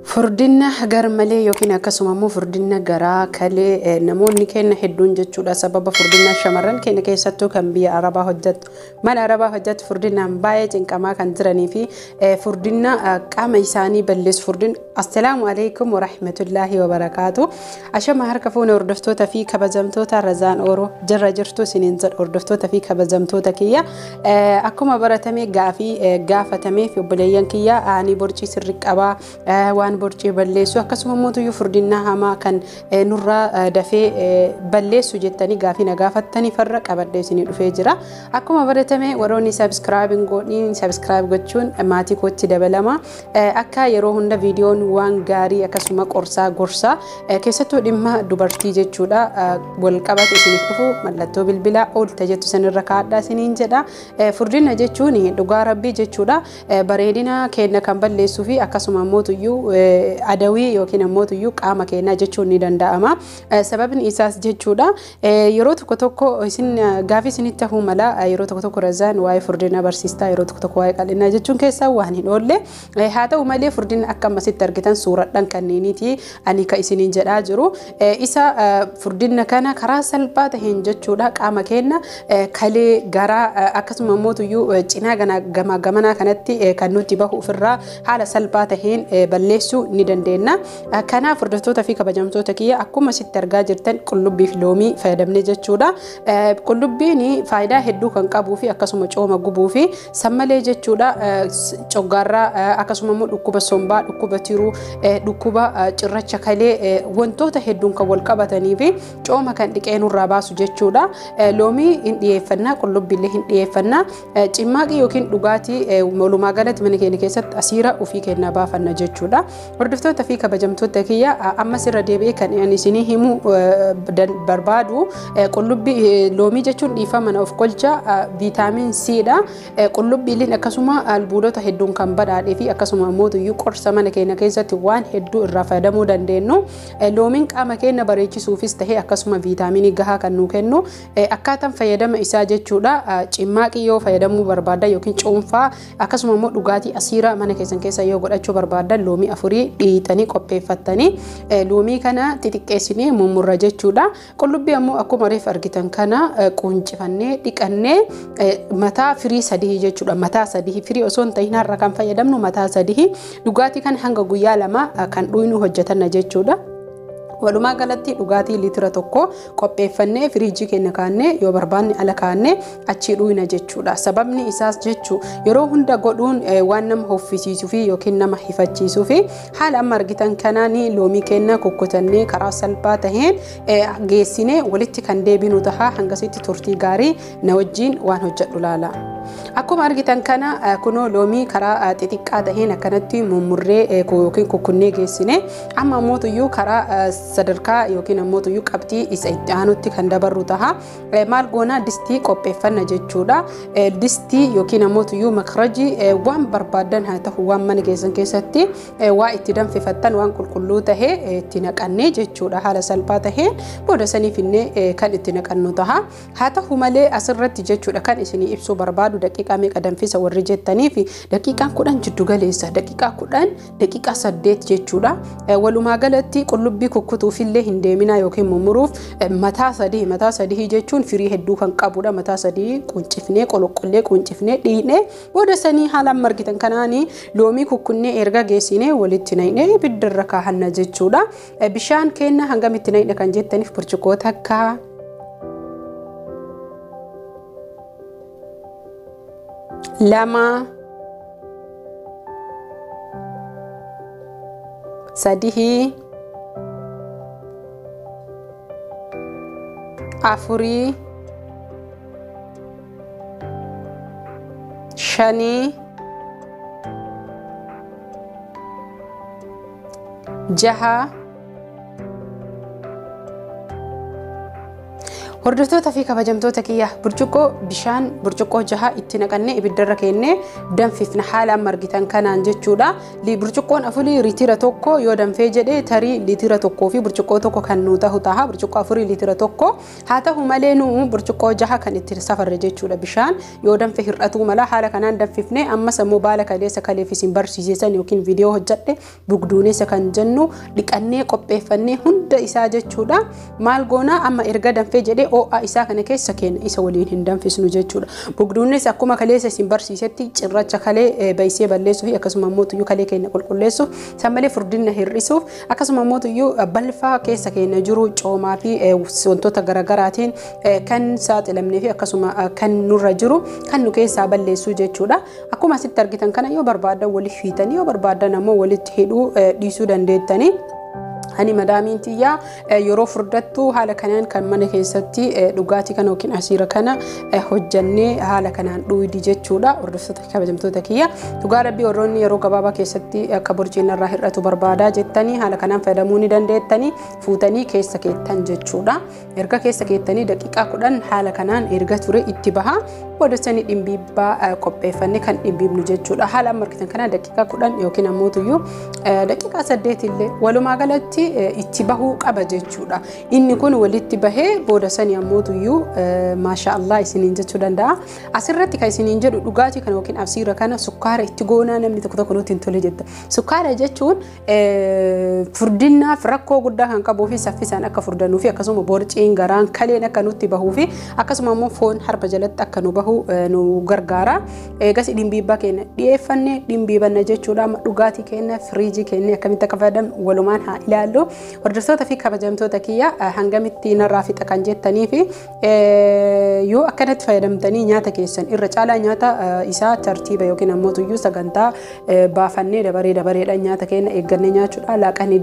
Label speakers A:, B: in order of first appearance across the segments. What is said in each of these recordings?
A: Furdina garmalee yookiin akkasuma immoo furdina garaa kalee namoonni keenya hedduun jechuudha sababa furdina shamarran keenya keessattuu kan biyya Arabaa hojjettu mana Arabaa hojjettu furdinaan baay'ee cinqamaa kan jiranii fi furdina qaama isaanii balleessu furdin. Assalaamu alaikum warahmatullaahi wabarakaatu. Ashama harka fuune hordoftoota fi kabajamtoota Razaan Ooroo jirra jirtu isiniin jedhu hordoftoota fi kabajamtoota kiyya akkuma baratame gaafii gaafatamee fi obboleeyyan kiyya ani borcii sirri qabaa waan borcii balleessu akkasuma immoo furdina hamaa kan nurraa dafee balleessu jettanii gaafii na gaafattanii farra qabadhee isinii dhufee jira. Akkuma baratame warroonni subscribe godhiin subscribe gochuun maatii kootti dabalama. Akka yeroo hunda viidiyoon waan gaarii akkasuma qorsaa gorsaa keessattuu dhimma dubartii jechuudha wal qabate isiniif dhufu mallattoo bilbilaa oolta jettu sanirra kaadhaa isiniin jedha. Furdina jechuun dhugaa rabbii jechuudha bareedina keenya kan balleessuu fi akkasuma immoo adawii yookiin ammoo qaama keenyaa jechuun ni danda'ama. Sababni isaas jechuudha yeroo tokko tokko isin gaafii isinitti ta'uu mala yeroo tokko tokko Razaan waa'ee furdina barsiistaa yeroo tokko tokko waa'ee qal'inaa jechuun keessaa waan hin oolle haa ta'u malee furdina akka ammasitti argitan suuradhaan kanneeniiti ani ka isiniin jedhaa jiru. Isa furdina kana karaa salphaa taheen jechuudha qaama keenya kalee garaa akkasuma immoo cinaa gamaa gamanaa kanatti kan nuti bahu ofirraa haala salphaa taheen balleessuu ni dandeenya. Kanaaf hordoftoota fi kabajamtoota kiyya akkuma sitti argaa jirtan qullubbii fi loomii fayyadamne jechuudha. Qullubbiin faayidaa hedduu kan qabuu fi akkasuma cooma gubuu fi sammalee jechuudha coggaarraa akkasuma immoo dhukkuba sombaa, dhukkuba tiruu, dhukkuba cirracha kalee wantoota hedduun kan wal qabatanii fi cooma kan dhiqee nurraa baasu jechuudha. Loomii hin dhiyeeffannaa, qullubbiillee hin dhiyeeffannaa, cimmaaqii yookiin dhugaatii walumaa galatti mana keenya keessatti asiira ofii kennaa baafanna jechuudha. Hordoftoota fi kabajamtoota kiyya ammas irra deebi'ee kan ani isinii himuu barbaadu qullubbii loomii jechuun dhiifama of kolcha viitaamin C dha. Qullubbiileen akkasuma albuudota hedduun kan badhaadhee fi akkasuma immoo qorsa mana keenya keessatti waan hedduu irraa fayyadamuu dandeenyu. Loomiin qaama keenya bareechisuufis tahee akkasuma viitaaminii gahaa kan nuu kennu akkaataan fayyadama isaa jechuudha. Cimmaaqii yoo fayyadamuu barbaadda yookiin cuunfaa akkasuma immoo dhugaatii asiira mana keessan keessa yoo godhachuu barbaadda loomii afurii dhiitanii qopheeffattanii loomii kana xixiqqeessinee mummurra jechuudha. Qullubbii ammoo akkuma reef argitan kana quncifannee dhiqannee mataa firii sadii jechuudha. Mataa sadii firii osoo hin ta'in har'a kan fayyadamnu mataa sadii dhugaatii kan hanga guyyaa lama kan dhuynu hojjetanna jechuudha. Walumaa galatti dhugaatii liitira tokko qopheeffannee firiijii keenya kaannee yoo barbaanne ala kaannee achii dhuyna jechuudha. Sababni isaas jechuu yeroo hunda godhuun waan nama hoffisiisuu fi yookiin nama hifachiisuu fi haala amma argitan kanaan loomii keenya kukkutannee karaa salphaa taheen geessinee walitti kan deebinu tahaa hangasitti turtii gaarii na wajjin waan hojjedhu laala. Akkuma argitan kana kunoo loomii karaa xixiqqaa taheen akkanatti mummurree yookiin kukkunnee geessine amma ammoo karaa sadarkaa yookiin ammoo qabxii isa itti aanutti kan dabarru taha. Maal goona distii qopheeffanna jechuudha. Distii yookiin ammoo makrajii waan barbaadan haa ta'u waan mana keessan keessatti waa itti danfifattan waan qulqulluu tahe itti naqannee jechuudha. Haala salphaa taheen booda saniif illee kan itti naqannu taha. Haa ta'u malee asirratti jechuudha kan isinii ibsuu barbaadu daqiiqaa meeqa danfisa warri jettanii fi daqiiqaan 10 jiddu galeessa daqiiqaa 10 daqiiqaa 8 jechuudha. Walumaa galatti qullubbii kukkutuufillee hin deeminaa yookiin mummuruuf mataa sadii jechuun firii hedduu kan qabudha. Mataa sadii quncifnee qoloqqollee quncifnee dhiinee booda sanii haala amma argitan kanaanii loomii kukkunnee erga geessinee walitti naqnee ibiddarra kaahanna jechuudha. Bishaan keenya hangamitti naqna kan jettaniif burcuqqoo takka lama sadii afurii shanii jaha. Hordoftoota fi kabajamtoota kiyya, burcuqqoo bishaan burcuqqoo 6 itti naqannee ibiddarra keennee danfifna haala amma argitan kanaan jechuudha. Burcuqqoon afurii liitira 1 yoo danfee jedhee, tarii liitira 1 fi burcuqqoo 1 kan nuu tahu taha. Burcuqqoo afurii liitira 1 haa ta'u malee, nu burcuqqoo 6 kan itti safarre jechuudha. Bishaan yoo danfe hir'atuu mala. Haala kanaan danfifnee, ammas ammoo baala kaleessa kaleef isin barsiisan yookiin viidiyoo hojjedhe, bugduunessa kan jennu, dhiqannee qopheeffannee hunda isaa jechuudha. Maal goonaa? Amma erga danfee jedhee ho'a isaa kana keessa keenya, isa waliin hin danfisnu jechuudha. Bugduunnis akkuma kaleessa isin barsiisetti cirracha kalee baysee balleessuu fi akkasuma immoo tuyyuu kalee keenya qulqulleessuuf, san malee furdina hir'isuuf, akkasuma immoo tuyyuu balfaa keessa keenya jiru coomaa fi wantoota garaagaraatiin kan saaxilamnee fi akkasuma kan nurra jiru kan nu keessaa balleessuu jechuudha. Akkuma asitti argitan kana, yoo barbaadan walitti hiitanii, yoo barbaadan ammoo walitti hidhuu dhiisuu dandeettanii. Ani madaamiin tiyyaa yeroo furdattu haala kanaan kan mana keessatti dhugaatii kana yookiin asiira kana hojjannee haala kanaan dhugdi jechuudha. Hordoftoota kabajamtoota kiyya, dhugaa rabbii, warroonni yeroo gabaabaa keessatti akka borciin irraa hir'atu barbaadaa jettanii, haala kanaan fayyadamuu ni dandeettanii. Fuutanii keessa keettan jechuudha. Erga keessa keettanii daqiiqaa 10 haala kanaan erga ture itti baha. Booda dhimbiibbaa qopheeffannee kan dhimbiibnu jechuudha. Haala amma argitan kana daqiiqaa 10 yookiin ammoo tuyyuu daqiiqaa 8 illee, walumaa galatti itti bahuu qaba jechuudha. Inni kun walitti bahee booda sani ammoo tuyyuu maasha Allah isiniin jechuu danda'a. Asirratti kan isiniin jedhu, dhugaatii kana yookiin asiira kana sukkaara itti goonaa, namni tokko tokko nutti hin tole jetta. Sukkaara jechuun furdinaaf rakkoo guddaa kan qabuu fi saffisaan akka furdannuu fi akkasuma borciin garaan kaleen akka nutti bahuu fi akkasuma immoo foon harba jalatti akka nu bahu nu gargaara. Eegas dhimbiibbaa keenya dhiyeeffannee dhimbiibanna jechuudha. Dhugaatii keenya firiijii keenya akkamitti akka fayyadamnu walumaan haa ilaallu. Hordoftoota fi kabajamtoota kiyya, hangamitti narraa fixa kan jettanii fi yoo akkanatti fayyadamtanii nyaata keessan irra caalaa nyaata isaa tartiiba yookiin ammoo tuyyuu sagantaa baafannee dabaree dabareedhaan nyaata keenya eeggannee nyaachuudha. Laaqanni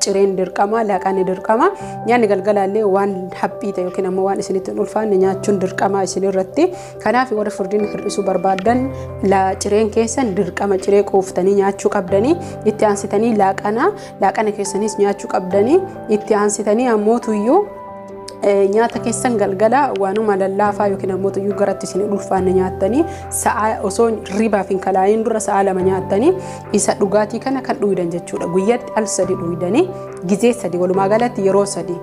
A: cireen dirqama, laaqanni dirqama. Nyaanni galgalaallee waan haphii ta'e yookiin ammoo waan isinitti hin ulfaanne nyaachuun dirqama isinirratti. Kanaaf warri furdina hir'isuu barbaadan, cireen keessan dirqama, ciree quuftanii nyaachuu qabdanii, itti aansitanii laaqana, laaqana keessanis nyaachuu qabdanii, itti aansitanii ammoo tuyyuu nyaata keessan galgala waanuma lallaafaa yookiin ammoo tuyyuu garatti isin ulfaanne nyaattanii, sa'a osoo ribaaf hin kalaayin dura sa'a 2 nyaattanii isa dhugaatii kana kan dhugdan jechuudha. Guyyatti al sadi dhugdanii, gizee sadi, walumaa galatti yeroo sadi.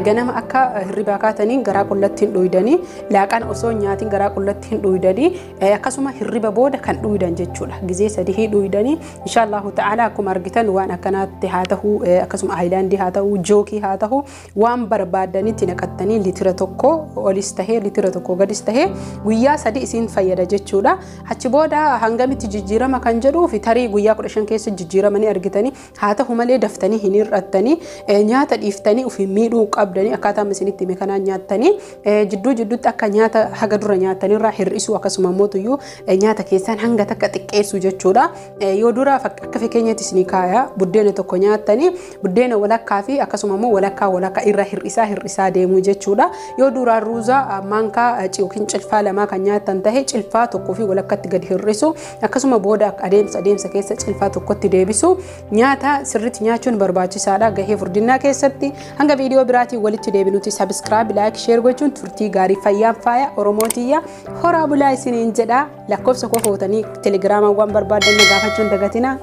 A: Ganama akka hirribaa kaatanii garaa qullatti hin dhuydanii, laaqana osoo nyaatiin garaa qullatti hin dhuydanii, akkasuma hirriba booda kan dhuydan jechuudha. Gizee sadii dhuydanii, inshaallahu ta'ala. Akkuma argitan waan akkanaatti haa ta'u, akkasuma aayilaandii haa ta'u, jookii haa ta'u, waan barbaadanitti naqattanii liitira 1 olis tahee liitira 1 gadis tahee guyyaa 3 isin fayyada jechuudha. Achi booda hangamitti jijjiirama kan jedhuu fi tarii guyyaa 15 keessa jijjiirama ni argitanii. Haa ta'u malee daftanii hin hir'attanii, nyaata dhiiftanii ofii miidhuu qabdanii, akkaataa isinitti hime kanaan nyaattanii jidduu jidduutti akka nyaata haga dura nyaatanirraa hir'isuu, akkasuma immoo tuyyuu nyaata keessaan hanga takka xiqqeessuu jechuudha. Yoo dura akka fakkeenyaatti isinii kaaya, buddeena tokko nyaattanii, buddeena walakkaa fi akkasuma immoo walakkaa walakkaa irra hir'isaa hir'isaa deemuu jechuudha. Yoo duraan ruuza maankaa yookiin cilfaa lamaa kan nyaattan tahe, cilfaa tokkoo fi walakkatti gadi hir'isu, akkasuma booda adeemsa adeemsa keessa cilfaa tokkotti deebisu. Nyaata sirriitti nyaachuun barbaachisaadha gahee furdinnaa keessatti. Hanga viidiyoo biraatiin walitti deebinuti, subscribe, like, share gochuun turtii gaarii, fayyaan faaya Oromootiyya, horaa bulaa isiniin jedha. Lakkoofsa koo footanii telegiraamaawwan barbaadan gaafachuun dagatina.